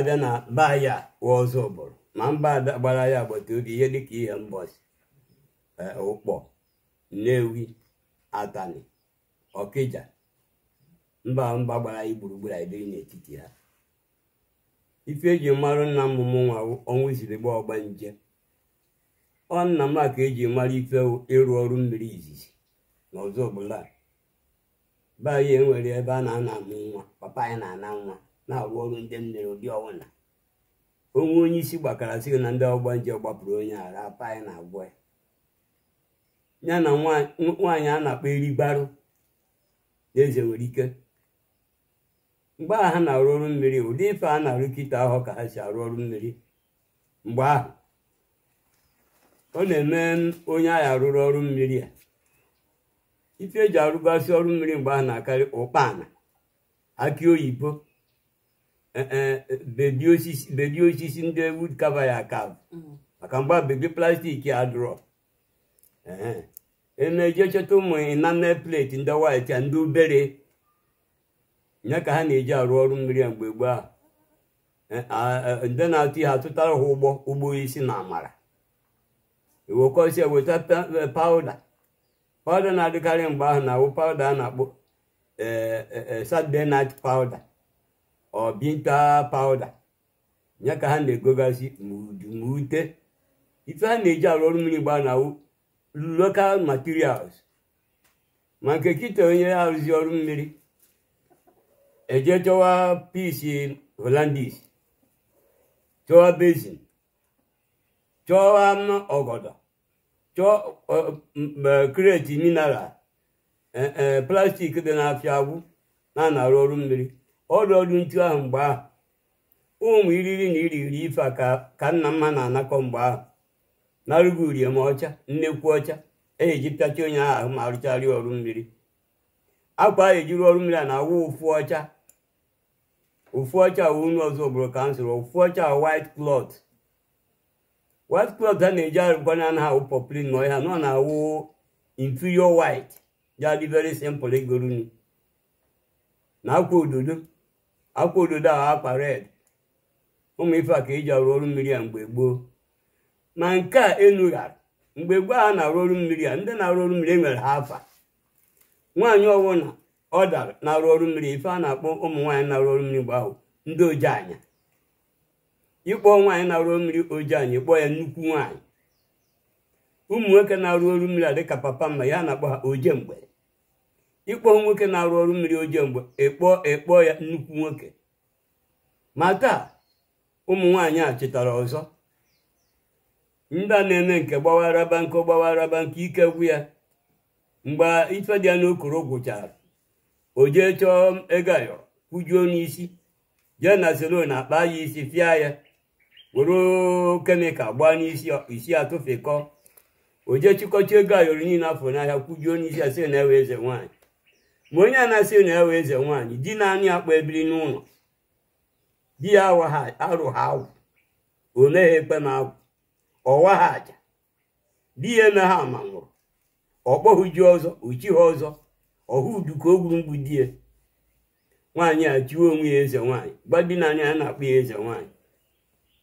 Abịa na be anyị a wụ Ọzụbụlụ, ma mba gbara ya agbata obi, ihe dịka ihe Mbọsị, Ụkpọ, Nnewi, Atani, Ọkịja, mba mba gbara anyị gburugburu, anyị biri n'etiti ha. Ife eji marụ nna m nwa ọnwụ siri gba ọgbanje, ọ nna m a ka eji mara ife ịrụ ọrụ mmiri izizi na Ọzụbụlụ a. Be anyị enwere ebe a na-ana amụ nwa, papa anyị na-ana nwa na-arụ ọrụ ndị mmiri ụdị ọwụna. Onwe onye isi gbakara sị na ndị ọgbanje gbapụrụ onye ara, apa anyị na-agwọ ya. Ya na nwaanyị a na-akpọ Erigbarụ na Eze nwere ike. Mgbe ahụ ha na-arụ ọrụ mmiri, ụdị ife a na-arụ kịta ahụ ka ha si arụ ọrụ mmiri mgbe ahụ. Ọ na-eme onye agha arụrụ ọrụ mmiri a. Ife eji arụgasị ọrụ mmiri mgbe ahụ na-akarị ụkpana, akị oyibo, bebi osisi ndị wood cover ya aka, maka mgbe bebi plastic adụrọ. Emeje chọta ụmụ enamel plate ndị white a, ndị obere ya ka ha na-eji arụ ọrụ mmiri a mgbe gboo ahụ. Ndị na-atụ ihe atụtara ha ụgbọ isi na amara ewekọsịa weta powder. Powder na-adịkarị mgbe ahụ na-awụ powder a na-akpọ Saturday night powder ọ binta powder, ya ka ha na-egogasị ma udu ma ute. Ife ha na-eji arụ ọrụ mmiri mgbe ahụ na-awụ local materials. Ma nke kịta, onye arụzi ọrụ mmiri eje chọwa piece Hollandis, chọwa basin, chọwa ọgọdọ, chọọ crate mineral, plastic dị n'afịa agwụ na na-arụ ọrụ mmiri. Ọrụ ọrụ ntu ahụ mgbe ahụ, ụmụ iriri na iriri ife a ka nna m ha na-anakọ mgbe ahụ narụgo urie ma ọcha nnekwu ọcha eji pịacha onye ahụ ma arụcharị ọrụ mmiri. Akwa ahụ ejiri ọrụ mmiri a na-awụ ụfụ ọcha, ụfụ ọcha wụ unu Ọzụbụlụ ka m sịrị ụfụ ọcha, white cloth. White cloth a na-eji arụkwa na anaghị awụ poplin ma ọhịa nọ, na-awụ inferior white ya dị very simple igorunu na akwa ododo, akwa ododo ahụ akwa red. Ụmụ ife a ka eji arụ ọrụ mmiri a mgbe gboo. Ma nke a enughara mgbe gboo a na-arụ ọrụ mmiri a, ndị na-arụ ọrụ mmiri enwere ha afa. Nwaanyị ọbụla ọ dara na-arụ ọrụ mmiri, ife a na-akpọ ụmụ nwaanyị na-arụ ọrụ mmiri mgbe ahụ ndị ojianya. Ịkpọ nwaanyị na-arụ ọrụ mmiri ojianya, ịkpọ ya nnukwu nwaanyị. Ụmụ nwoke na-arụ ọrụ mmiri a dịka papa mma ya na-akpọ ha oje mgbe. Ịkpọ nwoke na-arụ ọrụ mmiri oje mgbe, ịkpọ ya nnukwu nwoke. Ma taa ụmụ nwaanyị a chetara ọzọ, ndị a na-eme nke gbawaraba nkụ gbawaraba nke ike gwụ ya. Mgbe ife dị ya n'okoro gwụchara, o jee chọọ ego ayọrọ kwujuo n'isi, jee na salon akpa ya isi, fịa ya, were chemical gbaa n'isi, isi atụfekọ. O jee chịkọcha ego ayọrọ niile afọ n'ahịa kwujuo n'isi ya, sị na ewe eze nwaanyị. Ma onye a na-asị na ewe eze nwaanyị, di naanị akpọ ebiri n'ụlọ di ya arụ ha agwụ, o meghe ekpe ma agwụ ọwa ha aja, di ya eme ha ama nwụrụ, ọ kpọghị ji ọzọ, ochi ha ọzọ, ọhụ udu ka o gwuru mgbu di ya. Nwaanyị a chiwe onwe ya eze nwaanyị, gwa di naanị ya na-akpọ ya eze nwaanyị.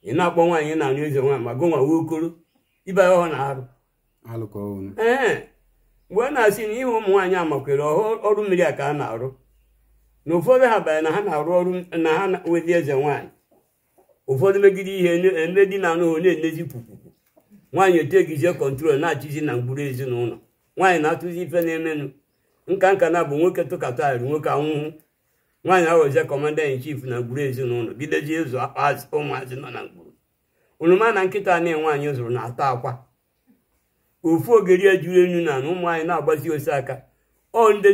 Ị na-akpọ nwaanyị na-anụ eze nwaanyị ma gụnwa okoro ibe ya ọ na-arụ. Ee, mgbe ọ na-asị na ihe ụmụ nwaanyị amakwere ọrụ mmiri a ka a na-arụ, na ụfọdụ ha banyere na ha na-arụ ọrụ na ha wezi eze nwaanyị. Ụfọdụ megide ihe eme di na anụ na-enezi kwukwukwu, nwaanyị etegizie control na-achịzi na mgburu ezinụlọ. Nwaanyị na-atụzi ife na-emenụ nka nka na bụ nwoke tụkata arụ nwoke anwụhụ, nwaanyị aghọzie commander in chief na mgburu ezinụlọ, bidozie ịzụ ụmụazị nọ na mgburu. Oroma na nkịta na nwaanyị zụrụ na-ata akwa ofu ogeri ejuru enu na ụmụ anyị na-agbazi ose aka. Ọ ndị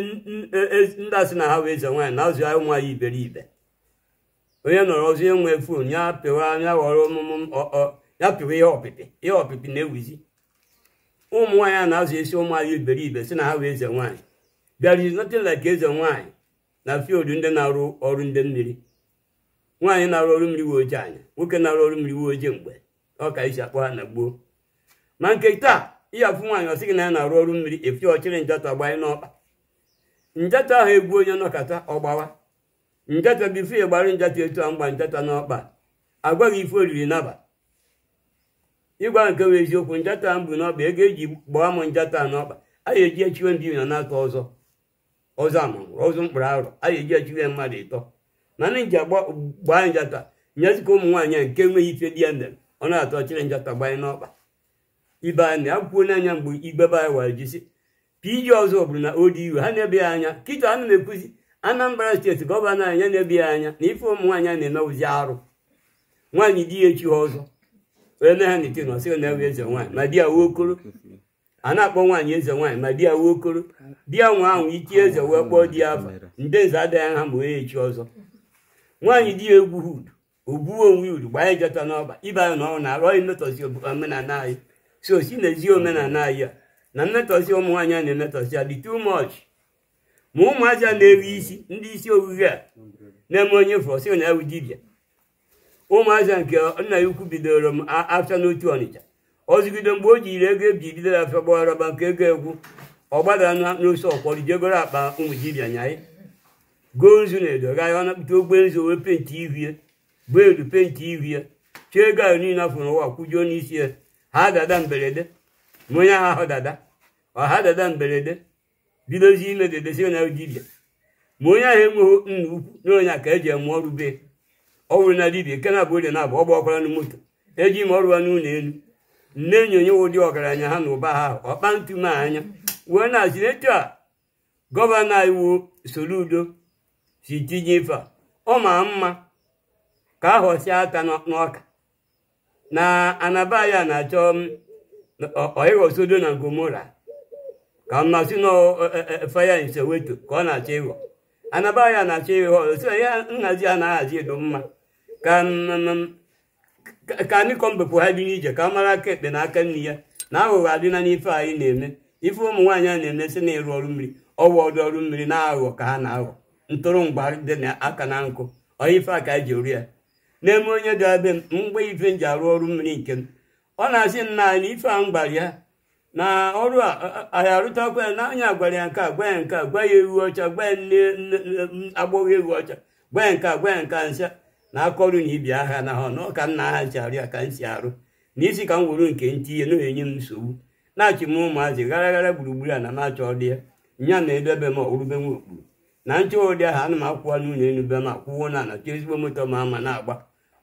asị na ha wee eze nwaanyị na-azụ ya ụmụ anyị iberibe. Onye nọrọ ọzọ enwe phone ya pịwa ya ghọrọ ọmụmụ ya pịwa ihe ọpịpị, ihe ọpịpị na-ewuzi. Ụmụ nwaanyị a na-azụ esi ụmụ anyị iberibe si na ha wee eze nwaanyị. There is nothing like eze nwaanyị na field ndị na-arụ ọrụ ndị mmiri. Nwaanyị na-arụ ọrụ mmiri wee oje anya, nwoke na-arụ ọrụ mmiri wee oje mgbe ọ ka esi akpọ ha na gboo. Ma nke taa ihe afụ nwaanyị ọ sị gị na ya na-arụ ọrụ mmiri, efi ọchịrị njatọ agbanye n'ọkpa. Njatọ ahụ egwu onye nọkata ọgbawa njatọ bifo ya gbara njatọ etu a mgba njatọ n'ọkpa. Agwaghị ife oriri naba. Ịgwa nke bụ eziokwu, njata m bụ n'ọkpa, ego eji gbaa m njata n'ọkpa, a ga-eji echiwe ndị na na-atọ ọzọ ọzọ amamụrụ ọzọ mkpụrụ arọ, a ga-eji echiwe mmadụ ịtọ. Mana nji gbaa njata nyezika ụmụ nwaanyị nke enweghị ife di ya mere, ọ na-atọ chịrị njata gbanye n'ọkpa. Ibe anyị akwụkwọ n'anya mgbe igbe be anyị wara jisi piji ọzọ bụrụ na ODU ha na-ebe ya anya. Kịta ana m-ekwuzi Anambra steeti gọvanọ anyị ya na-ebe ya anya na ife ụmụ nwaanyị a na-emewụzi arụ. Nwaanyị di ya echi ha ọzọ onye na ha na-ete na ọsịghị na-ewe eze nwaanyị ma di ya wuo okoro. A na-akpọ nwaanyị eze nwaanyị ma di ya wuo okoro. Di ya nwa ahụ ichi eze wee kpọọ di ya afa ndị nze adịghị ha ma onye echi ọzọ. Nwaanyị di ya egwu udu ogbuo onwe udu gbanye njata n'ọba. Ibe anyị na ọ na-arụ ọyị mmetọsi omenala anyị. So si n'ezi omenala anyị a na mmetọsi ụmụ nwaanyị a na-emetọsi ya dị too much. Ma ụmụazị a na-eri isi ndị isi ogige a na-eme onye fọrọ sị na ewu dibịa. Ụmụazị nke nna ya ukwu bidoro m afịa n'otu Ọnịcha, ọzụgide mgbe o jiri ego eji bido ya afịa gbawara nke ego egwu, ọ gbadara n'ose ọkpọrọ jegoro akpa ụmụ dibịa nyaị goo nzu na edo gaa ya, ọ napụta ogbe nzu wee penti ihie bụ elu penti ihie chọọ ego ahụ niile afọ n'ụwa kwụjuo n'isi ya. Ha dada mberede ma onye ahụ ahụ dada ọ ha dada mberede bidozi ime dedesi na dibịa. Ma onye ahụ enweghị nna ukwu na onye a ka eji eme ọrụ be ọ bụrụ na dibịa nke na-abụ oge na-abụ ọ gbakwara na moto eji ma ọrụwa n'ụlọ elu nne enyi onye ụdị ọgaranya ha na ụba ha ọkpa ntụme anya wee na-asị etu a gọvanọ anyị wu Soludo si tinye ife a ọ ma mma ka ahọsịa ata n'ọka na anaba ya na-achọ ịghọ Sodo na Gomora ka mmasị na faya Soweto ka ọ na-achọ ịghọ. Anaba ya na-achọ ịghọ so ya nhazi a na-ahazi edo mma ka anyị kọmbepụ ha dị n'ije ka a mara aka ekpe na aka nne ya na aghụghọ adịna n'ife anyị na-eme. Ife ụmụ nwaanyị a na-eme si na ịrụ ọrụ mmiri ọwụ ọdụ ọrụ mmiri na-aghọ ka ha na-aghọ ntụrụngwa dị na aka na nkụ ọ ife a ka anyị ji ori ya na-eme onye dị abe m mgbe ife m ji arụ ọrụ mmiri nke m. Ọ na-asị nna anyị ife a m gbara ya na ọrụ a anyị arụtakwa ya na onye agwara ya nke a gwa ya nke a gwa ya ewu ọcha gwa ya nne agbọghọ ewu ọcha gwa ya nke a gwa ya nke a nsị na akọrụ na ibi agha na ha na ọ ka nna ha si arụ ya ka m si arụ na isi ka m were nke ntinye na enye m nsogbu na-achị m ụmụazị gara gara gburugburu a na m achọ dị ya nya na edebe m ọrụbe nwa okpuru na nchọ ụdị ahụ ana m akwụwa n'ụlọ elu be m akwụwo na ana chọọ ezigbo moto ma ama na-agba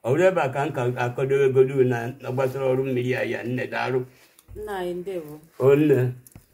ọ bụrụ ebe a ka m ka akọdowegodo na gbasara ọrụ mmiri ya ya nne darụ. Nna anyị ndewo. Onne.